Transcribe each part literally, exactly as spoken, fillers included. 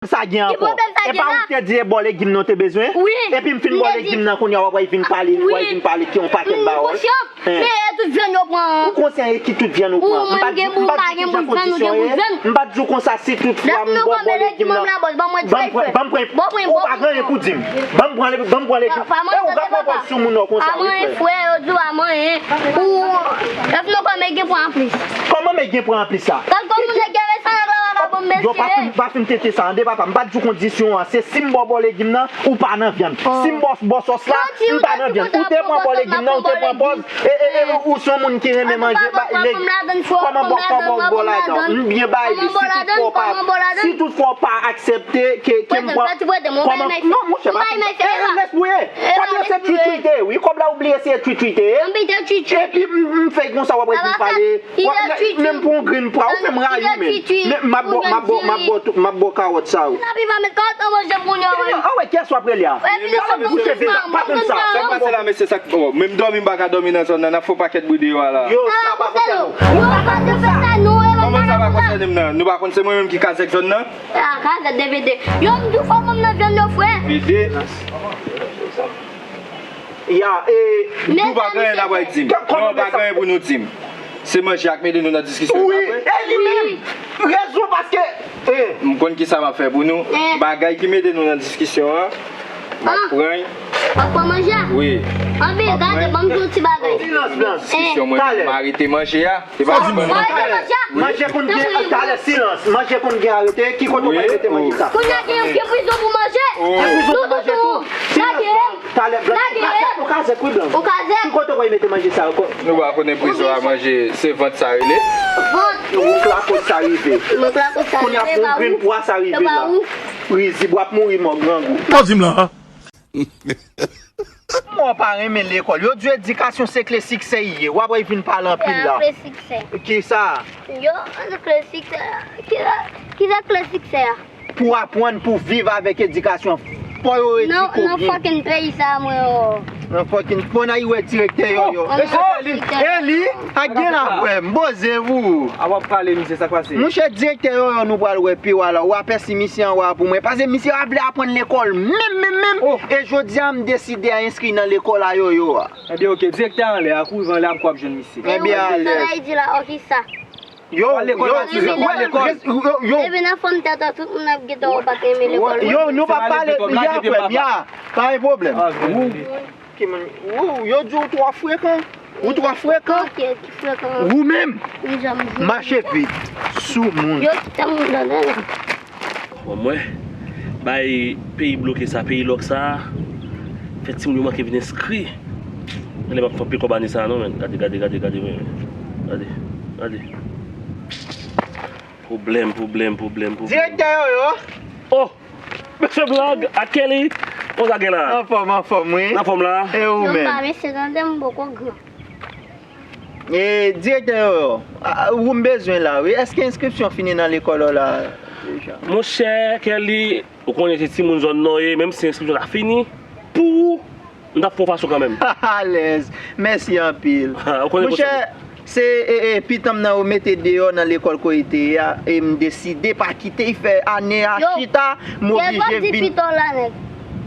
Sa gen ankò? E pa ou ki te di e bò legim nan w te bezwen? Epi m fin bò legim nan, kounye a w ap vin pale, w ap vin pale ki yon pakèt pawòl. Men e tout vyann yo pran. Ou konsyan e ki tout vyann ou pran? M pa t di w konsa si tout fwa m bò bò legim nan. Ban m pran, ban m pran, ou pa gen anyen pou di m. Ban m pran, ban m pran legim. E ou ka pran pòz sou moun nan konsa wi frè. Frè, yo di w a manyen. Ou, lè fin nan kò men gen pran anplis. Kòman men gen pran anplis sa? Gad kòman nèg gen sa nèg la vagabon mesye. Yo pa fin, pa fin tete sa ande papa. M pa t di w kondisyon an. Se si m bò bò legim nan, ou pa nan vyann. Si m bò bò sòs la, m pa nan vyann. Ou te pran bò legim nan, ou te pran pòz. E, e, e, ou se yon moun ki renmen manje legim. Kòman bò, kòman w bò ladan? M byen bay li. Si tout fwa w pa, si tout fwa w pa aksepte ke, ke m pran. Kòman? Non, monchè, pa fin. E, e, lès mwen. Kòb yo se twitwite, wi. Kòb la ou bliye se twitwite. Epi m, m fè konsa w ap ret vin pale. Menm pou yon grenn pwa, ou fè m rayi menm. Men m ap bò, m ap bò, m ap bò, m ap bò kawòt sa yo. N ap pa met kawòt nan manje moun yo. Anwè, kiyès w ap rele a? Bouche vin, pa tann sa. Sa k pase la, mesye? Sa k, oh, menm dòmi m pa ka dòmi nan zòn nan, n ap fè yon pakèt bri deyò a la. Yo, sa pa konsène w. Kòman sa pa konsène m nan? Nou pa konn se mwen menm ki kazèk zòn nan? Ah, kazèk D V D. Yo, m di w fò ban m nan vyann yo, frè. Vide. Ya, e. Nou pa gen anyen n ap pral di m. Non, pa gen anyen pou nou di m. Se manje a k mete nou nan diskisyon sa vre. Wi, e li menm. Rezon paske, e. M konn kisa m ap fè pou nou. Bagay ki mete nou nan diskisyon an, m ap pran. W ap pran manje a? Wi. Anben, gade, ban m di w ti bagay. Silans, silans. Diskisyon, mwen, m arete manje a. Manje konn gen, talè, silans. Manje konn gen arete. Ki kote w pral mete manje sa? Kounye a gen, gen prizon pou manje. Gen prizon pou manje tou. Silans. Talè, blan. Ou kazèk, ou kazèk, wi, blan. Ou kazèk. Ki kote w pral mete manje sa ankò? Nou pa konnen prizon a manje, se vant sa rele. Vant. Ou klakòt sa rive. Kounye a pou grenn pwa sa rive la. Rizib, w ap mouri mò grangou. Sa w di m la? Mwen pa renmen lekòl. Yo di w edikasyon se kle siksè i ye. W ap wè vin pale anpil la. Kle siksè. Kisa? Yo, kle siksè. Kisa, kisa kle siksè a? Pou aprann, pou viv avèk edikasyon. Fò yo edike w byen. Nan, nan fucking peyi sa, mwen, oh. Nan fucking, fò n al wè direktè yo, yo. Oh, e li, e li, ak gen la frè m, boze pou ou. A w ap pale, misye, sa k pase? Monchè, direktè yo, yo, nou pral wè pi w a la. W apèsi misye anwo a pou mwen. Paske misye ap vle aprann lekòl menm, menm, menm. Oh. E jodi a, m deside a enskri nan lekòl a yo, yo a. Ebyen, oke, direktè anlè a, kouri anlè a, m kwè w ap jwenn misye. Ebyen, alèz. Nan Ayiti la, oke, sa. Yo, yo, yo, yo, yo. Epi nan fon tèt an, tout moun ap gentan wè w pa t renmen lekòl. Yo, nou pa pale, ya, frè m, ya. Pa gen pwoblèm. Ou, ki moun, ou, yo di w twò frekan. Ou twò frekan. Oke, ki frekan. Ou menm. Mache vit. Soumoun. Yo, kite moun nan la. Bon, mwen, bay peyi bloke sa, peyi lòk sa, fè timoun yo manke vin enskri. Gade, m ap fè pye kòb ane sa, non, men. Gade, gade, gade, gade, men. Gade, gade. Pwoblèm, pwoblèm, pwoblèm, pwoblèm. Direktè yo, yo. Oh! Mesye Blag ak Kelly, konsa gen la? Anfòm, anfòm, wi. Anfòm la? E ou menm? Non, pa mesye, tande m poko gran. E, direktè yo, a, ou m bezwen la, wi. Èske enskripsyon fini nan lekòl ou la deja? Monchè Kelly, ou konnen se timoun zòn nan w ye, menm si enskripsyon ta fini, pou ou, m t ap fè yon fason kanmenm. Alèz. Mèsi anpil. Ou konnen konsa. Monchè, se, e, e, pitan m nan yo mete deyò nan lekòl kote l te ye a, e m deside pa kite l fè ane a chita, m oblije vin. Yo, kès w ap di pitan w la, nèg?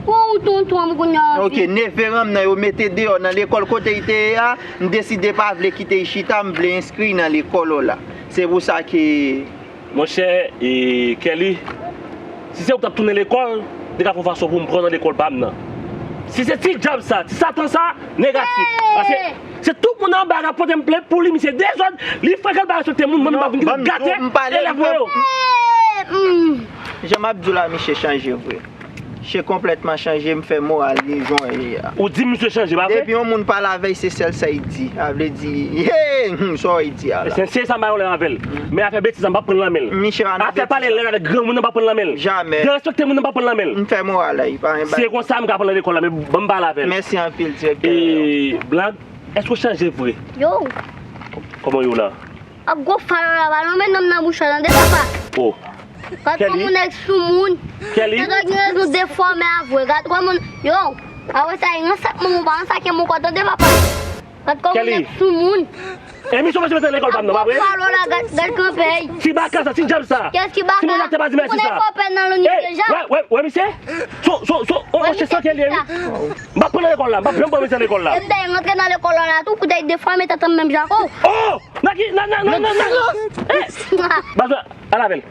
Pran yon tonton m kounye a anpil. Ok, neveran m nan yo mete deyò nan lekòl kote l te ye a, m deside pa vle kite l chita, m vle enskri l nan lekòl ou la. Se pou sa ke... Monchè, e, Kelly, si se ou k t ap tounen lekòl, m te ka fè yon fason pou m pran w nan lekòl pa m nan. Si se ti dyab sa, ti satan sa, negatif. Paske se tout moun anba k ap pote m plent pou li, misye dezòd, li frekan, li pa respekte moun, mwen menm m ap vin gate elèv mwen yo. Jan m ap di w la, misye chanje vre. Misye konplètman chanje, m fè moral li jan w wè li ye a. Ou di misye chanje, pa vre? Depi yon moun pale avè l, se sèl sa l di. Sa vle di, hey, hmm, sa w di a la. Se, se sa m pa gen pwoblèm avè l. Men afè betiz la, m p ap pran l nan men l. Afè pale lèd avèk granmoun nan, m p ap pran l nan men l. Jamè. Derespekte moun nan, m p ap pran l nan men l. M fè moral la, li pa gen bagay. Si se konsa, m ka pran l nan lekòl la, men ban m pale avè l. Mèsi anpil, direktè. E, Blag, èske w chanje vre? Yo. Kòman yo la? Ak gwo fal la, pa lonmen nonm nan bouch la, tande papa. Oh. Gad kòman nèg soumoun. Kelly. Nèg la gen rezon defòme a vre. Gad kòman, yo, a wè sa, e ransak manman w pa ransak manman w, tande papa. Gad kòman nèg soumoun. E misye pa mete lekòl pa m non, pa vre? Palo la, gad, gad kanpèy. Ti baka sa, ti djab sa. Kès ki baka? Ti mwen te pa di mèsi sa. Ou konnen fò pè nan loni deja. Wè, wè, wè, misye? So, so, so, o, o, se sa ke li ye, wi. M pa pran nan lekòl la, m pa janm pran misye nan lekòl la. E m dèyè rantre nan lekòl la tou, pou dèyè defòme tèt an menm jan. Oh! Oh! Nan ki, nan, nan, nan, nan, nan. Eh! Bazwen, al avè l.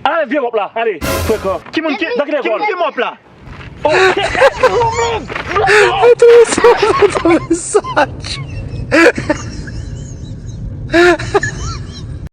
Al avè l, vye mòp la, ale, frekan. Ki moun ki, nan ki lekòl? Ki mòp la? Oh!